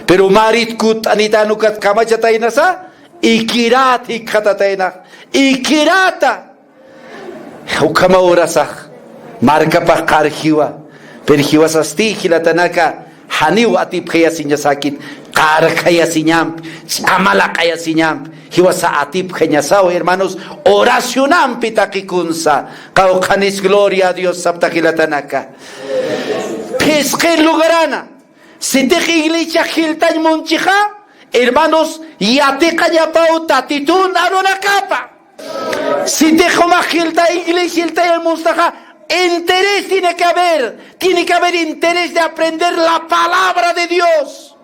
Pero marit kutt'anitän ukat kamachataynasa, ikirat jikxatataynax, ikirata. Ukhama urasax markapax qar jiwa, pero jiwasasti jilatanaka, janiw atipjayasiñasäkit, qarjayasiñampi, ch'amalaq'ayasiñampi, jiwasa atipjañasaw, hermanos, oracionampi taqikunsa, qawqhanis gloria a Dios sapta jilatanaka. Phisqir lugarana, sitix iglesia jiltañ munchixa, hermanos, yatiqañapaw Tatitun arunakapa. Sitix jumax jilta, iglesia jiltañ munstaxa, interés tiene que haber, tiene que haber interés de aprender la palabra de Dios.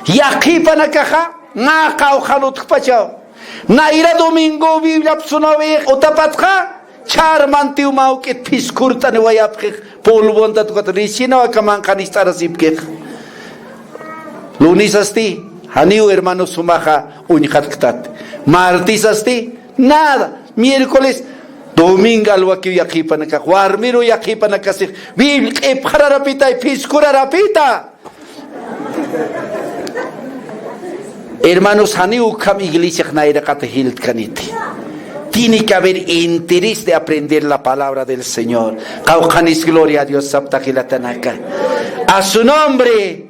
Yaqhipanakaxa, mä qawqhan utjpachaw. Nayra domingo Bibliap sunawi utapatxa, ch'armantiw mä juk'it phiskurt'aniwayapxix, polvontat ukat recién aka manqhanist'arasipkix. Lunesasti, janiw hermanos jumaxa uñxatktat. Martesasti, nada. Miércoles, domingo alwakiw yaqhipanakax, warmiru yaqhipanakasix, Biblia q'ipxararapita, phiskurarapita. Hermanos, janiw ukham iglesiax nayraqat jiltkaniti. Tiene que haber interés de aprender la palabra del Señor. Qawqhanis gloria a Dios sapta jilatanaka. A su nombre.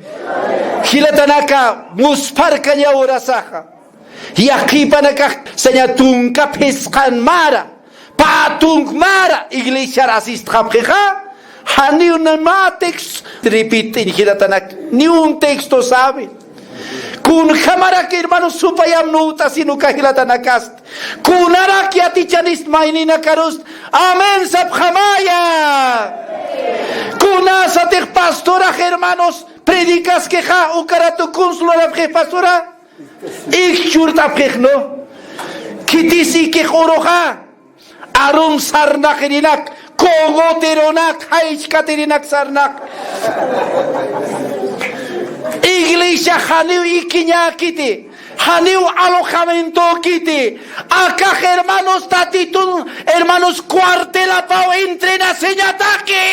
Jilatanaka, muspharkañaw urasaxa. Yaqhipanakax saña tunka phisqan mara, pä tunk mara iglesiar asistxapxixa, janiw ni mä texto repit'iñ jilatanak, ni un texto sabe. Kunjamarak, hermanos, supayam nuwt'asin uka jilatanakasti. Kunarak yatichanist mayninakarust, amén sapxamaya. Kunasatix pastorax, hermanos, predikaskixa, uka ratu kuns lurapxix pastora. Ikchurt'apxix, ¿no? Khitis ikix uruxa, arum sarnaqirinak, cogoteronak, jaychkatirinak sarnaq. Iglesia janiw ikiñäkiti, janiw alojamientokiti. Akax, hermanos, Tatitun, hermanos, cuartelapaw entrenasiñataki.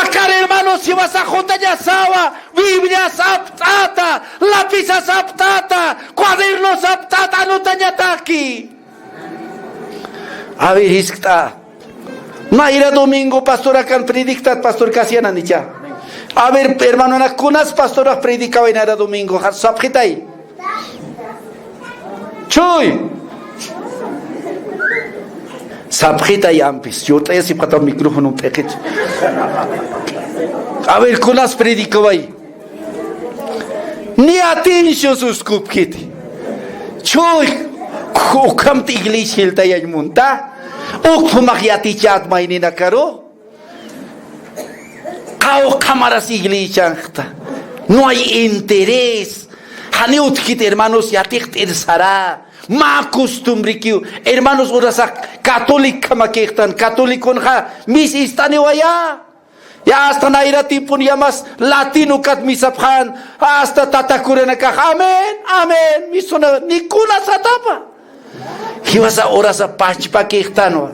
Akar, hermanos, jiwasa jutañasawa, Biblias apt'ata, lapisas apt'ata, cuadernos apt'ata anotañataki. A ver, jiskt'a. Nayra domingo pastorakan prediktat, pastor Casiana nicha. A ver, hermanonak, kunas pastorax predikawayi nayra domingo, jar sapxitay. Chuy. Sapxitay ampis, yut'ayasipxataw micrófono p'iqit. A ver, kunas predikawayi. Ni atención suskupkiti. Chuy, ukhamt iglesia jiltayañ munta. Uk jumax yatichat mayninakaru. Qawqha maras iglesianxta. No hay interés. Janiw utjkit, hermanos, yatiqt'ir sara. Mä costumbrekiw. Hermanos, urasax católicojamakixtan. Catoliconxa mis ist'aniwaya. Ya hasta nayra tiempon yamas latinokat misapxän. Hasta tatakuranakax. Amén, amén. Misuna, ni kuna satapa. Jiwasa urasa pachpakixtanwa.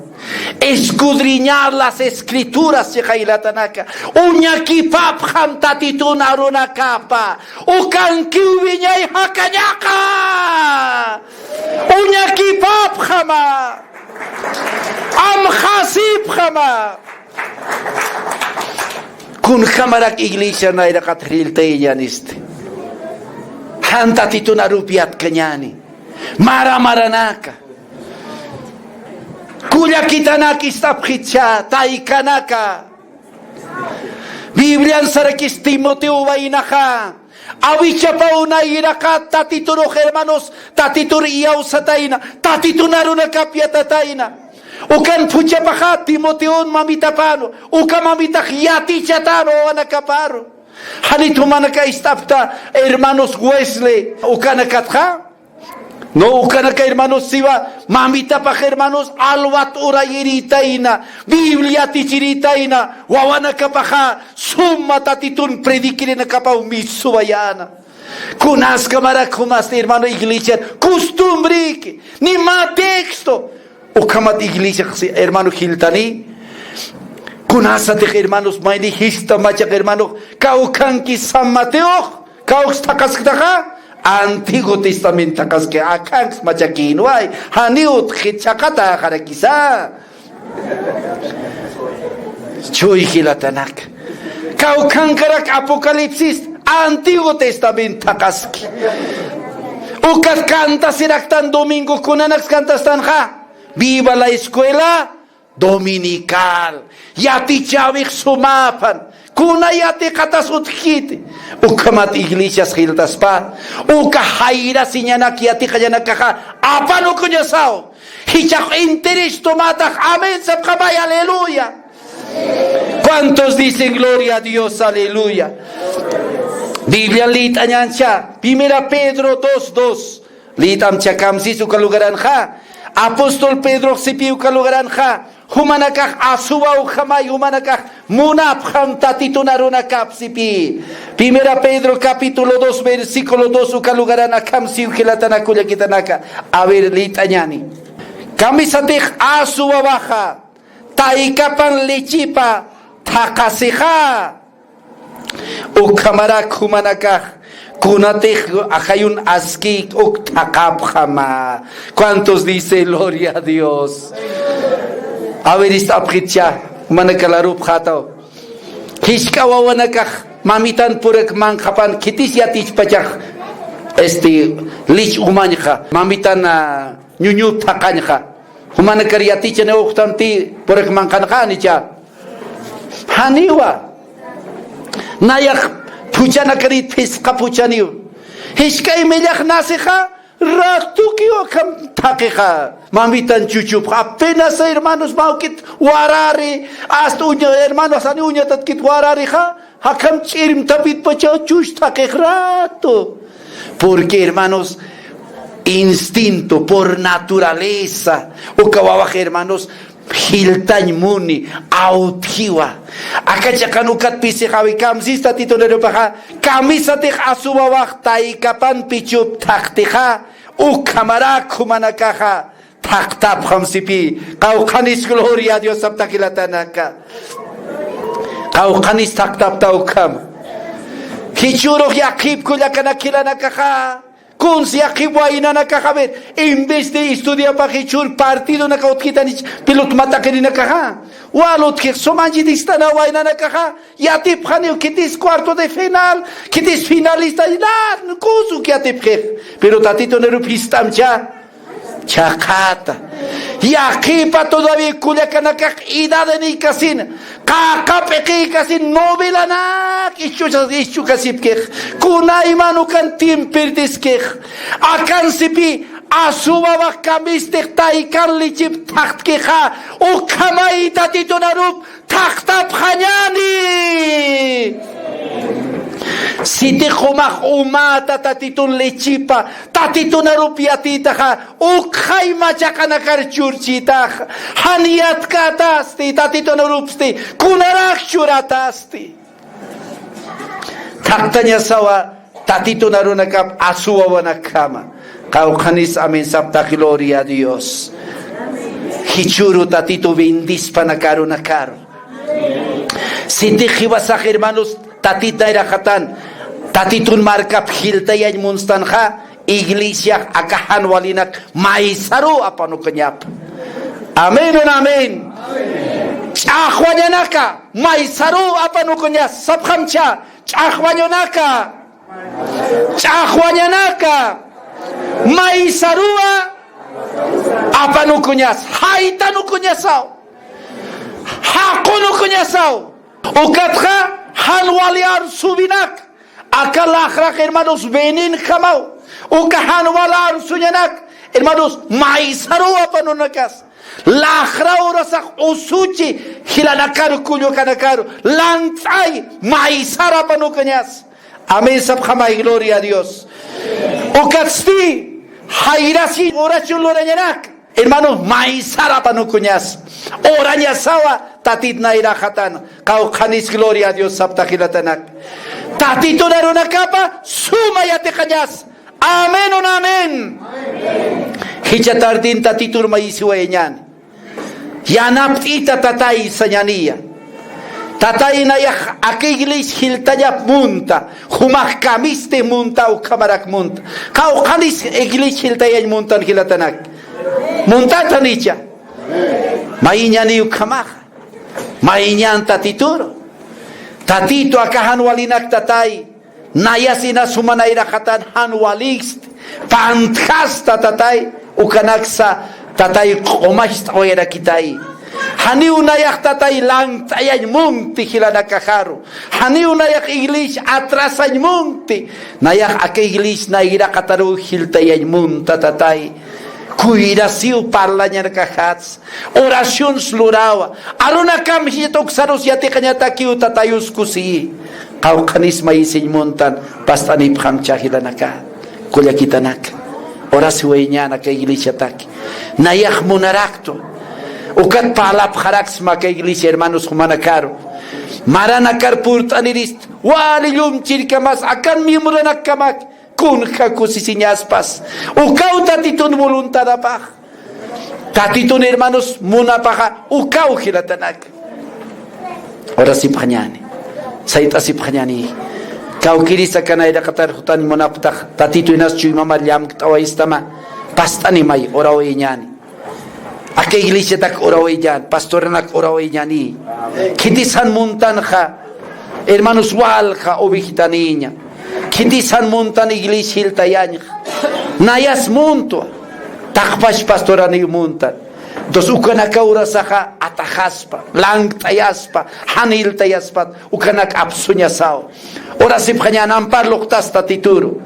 Escudriñar las escrituras, chiqa jilatanaka. Uñakipapxam Tatitun arunakapa. Ukankiw wiñay jakañaqa. Uñakipapxama. Amxasipxama. Kunjamarak iglesia nayraqat jiltayañänisti. Jan Tatitun arupi yatkañäni. Mara maranaka. Kullakitanak ist'apxitcha, taykanaka. Biblian sarakis Timoteo waynaxa. Awichapaw nayraqat Tatiturux, hermanos, Tatitur iyawsatayna, Tatitun arunakap yatatayna. Ukan phuchhapaxa Timoteon mamitapanwa, uka mamitax yatichatänwa wawanakaparu. Janit jumanaka ist'apxta, hermanos Wesley, ukanakatxa. No, ukanaka, hermanos, siwa mamitapax, hermanos, alwat urayiritayna, Biblia yatichiritayna, wawanakapaxa suma Tatitun prediquirinakapaw misuwayäna. Kunaskamarak jumasti, hermano, iglesiar costumbriki, ni mä texto. Ukhamat iglesiax, hermano, jiltani. Kunasatix, hermanos, mayni jista machaq, hermano, kawkhanki San Mateox, kawks thaqasktaxa, Antiguo Testamento thaqaski, akhanks machakïnway, janiw utjit chhaqataxarakisa. Chuy jilatanaka. Kawkhankarak Apocalipsis, Antiguo Testamento thaqaski. Ukat cantasiraktan domingo kunanaks cantastanxa. Viva la escuela dominical. Yatichäwix sumäpan. Kuna yatiqatas utjkiti. Ukhamat iglesias jiltaspa. Uka jayrasiñanak yatiqañanakaxa apanukuñasaw. Jichhax interés tumätax. Amén sapxamay, aleluya. ¿Cuántos dicen gloria a Dios, aleluya? Biblia liyt'añancha, Primera Pedro dos dos. Liyt'amcha kamsis uka lugaranxa. Apóstol Pedrox sipi uka lugaranxa. Jumanakax asuwawjamay, jumanakax munapxam Tatitun arunakap sipi. Primera Pedro capítulo dos, versículo dos, uka lugaran akham siw jilatanaka kullakitanaka. A ver, liyt'añäni. Kamisatix asuwawaxa, taykapan lechipa thaqasixa. Ukhamarak jumanakax, kunatix ajayun askïk uk thaqapxama. ¿Cuántos dice gloria a Dios? A ver, ist'apxitcha, jumanaka larupxätaw. Jisk'a wawanakax mamitan purak manqhapan khitis yatichpachax, este, lich umañxa, mamitan, ah, ñuñu thaqañxa. Jumanakar yatichaniw ukhamti purak manqhanxa, janicha. Janiwa. Nayax phuchanakarit phisqa phuchaniw. Jisk'a imillax nasixa, ratukiw akham thaqixa. Mamitan chuchupxa. Apenas, hermanos, mä juk'it warari, hasta uña, hermanos, janiw uñatatkit wararixa, akham ch'irmthapitpachaw chuch thaqix ratu. Porque, hermanos, instinto, por naturaleza, uka wawax, hermanos, jiltañ muni, awtjiwa. Aka chiqan ukat pisixäwi, kamsis Tatitun arupaxa, kamisatix asuwawax taykapan pichup thaqtixa, ukhamarak jumanakaxa thaqtapxam sipi. Qawqhanis gloria a Dios sapxta jilatanaka. Qawqhanis thaqtapxta ukhama. Jichhürux yaqhip kullakanak jilanakaxa. Kuns yaqhip waynanakax, a ver, en vez de estudiapax jichhür partidonaka utjkitanich pelot mataqirinakaxa. Wal utjix sumanchit ist'ana waynanakaxa. Yatipxaniw khitis cuarto de final, khitis finalista, na, kuns uk yatipxix. Pero Tatitun arup jist'amcha. Chhaqhata. Yaqhipa todavía kullakanakax edadinïkasina. Qaqa p'iqïkasin novelanak isch'uchas-, isch'ukasipkix. Kunayman ukan tiempo perdiskix. Akan sipi asuwawax kamistix taykan lichip thaqtkixa. Ukhamay Tatitun arup thaqtapxañäni. Sitix jumax umäta Tatitun lichipa, Tatitun arup yatiytaxa, ukxay machaqanakar churchïtaxa. Jan yatkätasti, Tatitun arupsti, kunarak churätasti. Thaqtañasawa, Tatitun arunakap asuwawanakjama. Qawqhanis amén sapxta, gloria a Dios. Jichhüru Tatitu bendispanaka arunakaru. Sitix jiwasax, hermanos, Tatit nayraqatan, Tatitun markap jiltayañ munstanxa, iglesiax aka jan walinak maysaruw apanukañapa. Amén o no amén. Ch'axwañanaka maysaruw apanukañas, sapxamcha, ch'axwañanaka. Ch'axwañanaka maysaruwa apanukuñas, jaytanukuñasaw, jaqunukuñasaw. Ukatxa jan wali arsuwinak, aka laxrax, hermanos, venenjamaw. Uka jan wali arsuñanak, hermanos, maysaruw apanunakas. Laxra urasax usuchi jilanakaru, kullukanakaru, lanzay maysar apanukañas. Amén sapxamay, gloria a Dios. Ukatsti, Jayrasi oración lurañanak. Hermanos, maysar apanukuñas. Orañasawa Tatit nayraqatan. Qawqhanis gloria a Dios sapta jilatanak. Tatitun arunakapa suma yatiqañas. Amén, un amén. Jichha tardin Tatitur mayisiwayañan. Yanapt'ita Tatay sañaniya. Tatay nayax aka iglesia jiltañap munta, jumax kamisti munta, ukhamarak munta. Qawqhanis iglesia jiltayañ muntan jilatanak. Muntatanicha. Mayiñani ukhamaxa. Mayiñan Tatituru. Tatitu aka jan walinak Tatay. Nayas inas suma nayraqatan jan walïksti, pantjasta Tatay, ukanaksa Tatay q'umacht'awayarakitay. Janiw nayax Tatay lankt'ayañ munti jilanakaxaru. Janiw nayax iglesia atrasañ munti. Nayax aka iglesia nayraqataruw jiltayañ munta Tatay. Kuyrasiw parlañanakaxats. Oraciones lurawa. Arunakam jichhat uksarus yatiqañatakiw Tatayus kusiyi. Qawqhanis mayisiñ muntan past'anipxam jilanaka. Kullakitanaka. Orasiwayañan aka iglesiataki. Nayax munaraktu. Ukat parlapxaraksma aka iglesia hermanos jumanakaru. Maranakar purt'anirist. Wali llumchirkamas akan miembronakkamak. Kunja kusisiñaspas. Ukaw Tatitun voluntadapax. Tatitun hermanos munapaxa ukaw jilatanak. Orasipxañani. Sayt'asipxañani. Kawkïrisa aka nayraqatar jutan munaptax. Tatitu inas chuymamar llamkt'awaystama. Past'animay orawayañani. Aka iglesiatak orawayañan, pastoranak orawayañani. Khitis jan muntanxa, hermanos, walja ovejitanïña. Khitis jan muntan iglesia jiltayañxa. Nayas muntwa, taqpach pastoraniw muntan. Entonces, ukanaka urasaxa atajaspa, lankt'ayaspa, jan jiltayaspat, ukanak apsuñasaw. Orasipxañan ampar luqtas Tatituru.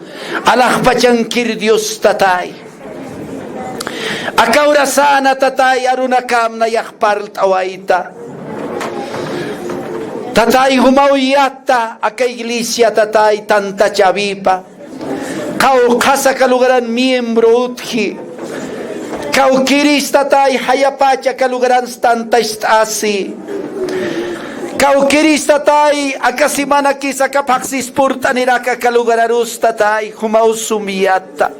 Alaxpachankir Dios Tatay. Aka urasana Tatay arunakam nayax parlt'awayta. Tatay jumaw yata aka iglesia Tatay tantachäwipa. Qawqhas aka lugaran miembro utji. Kawkïris Tatay jayapach aka lugarans tantacht'asi. Kawkïris Tatay aka semanakis aka phaxsis purt'anirak aka lugararus Tatay jumaw sum yata.